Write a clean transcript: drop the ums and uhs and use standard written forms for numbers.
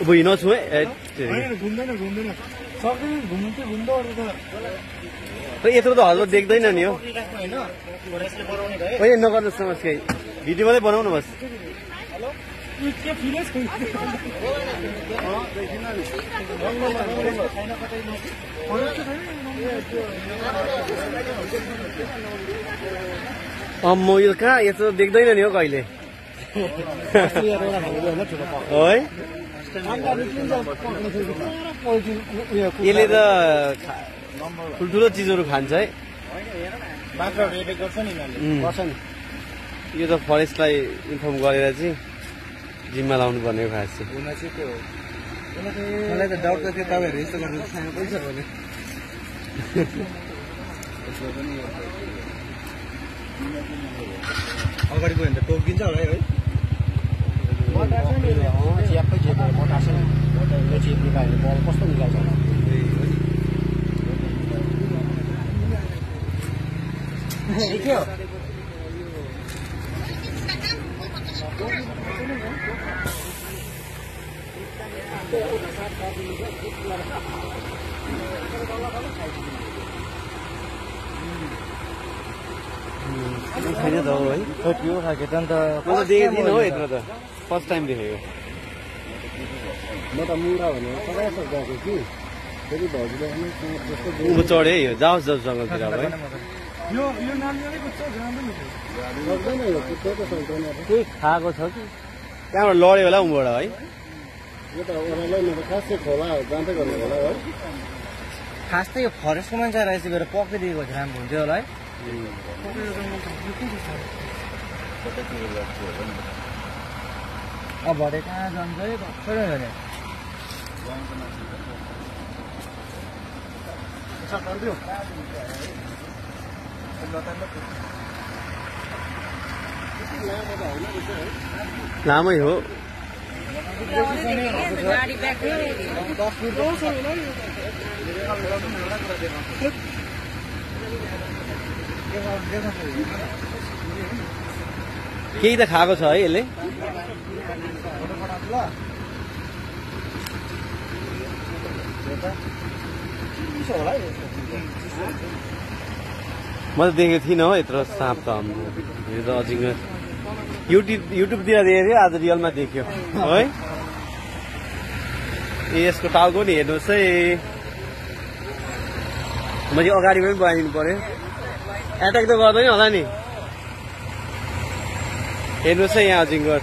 अब हिँड्नु छु है यत्रो त हजुर देख्दैन नि हो नगर्नुहोस् नमस् केही भिडियो मात्रै बनाउनु बस म यो कहाँ यस्तो देख्दैन नि हो कहिले है यसले त ठुल्ठुलो चिजहरू खान्छ है यो त फरेस्टलाई इन्फर्म गरेर चाहिँ जिम्मा लाउनु पर्ने हो खास चाहिँ मलाई त डाउट त थियो तपाईँहरू यस्तो गरेर खानु पैसा भने अगाडि गयो भने त टोकिन्छ होला है च्याप्पै चेप्यो मटास यो चेप निकाल्यो बल कस्तो निकाल्छ होला छैन त हो है त्यो खाएको त अन्त देखेको हो यत्रो त फर्स्ट टाइम देखेको म त मुरा भनेर सबै गएको कि फेरि भाउजूले उँभो चढ्यो है यो जाओस् जङ्गलतिर अब है केही खाएको छ कि त्यहाँबाट लड्यो होला उँभोबाट है यो त खासै खोला जाँदै गर्नु होला है खास त यो फरेस्टको मान्छे रहेछ गएर पक्रिदिएको चाहिँ राम्रो हुन्थ्यो होला है अब भरे कहाँ जान्छ है भर्खरै भने लामै हो केही त खाएको छ है यसले म त देखेको थिइनँ हो यत्रो साँप त यो त अजिङ्गर युट्युबतिर देखेको थियो आज रियलमा देख्यो है यसको टाउको नि हेर्नुहोस् है मैले अगाडि पनि बनाइदिनु पर्यो एट्याक त गर्दैन होला नि हेर्नुहोस् है यहाँ अजिङ्गर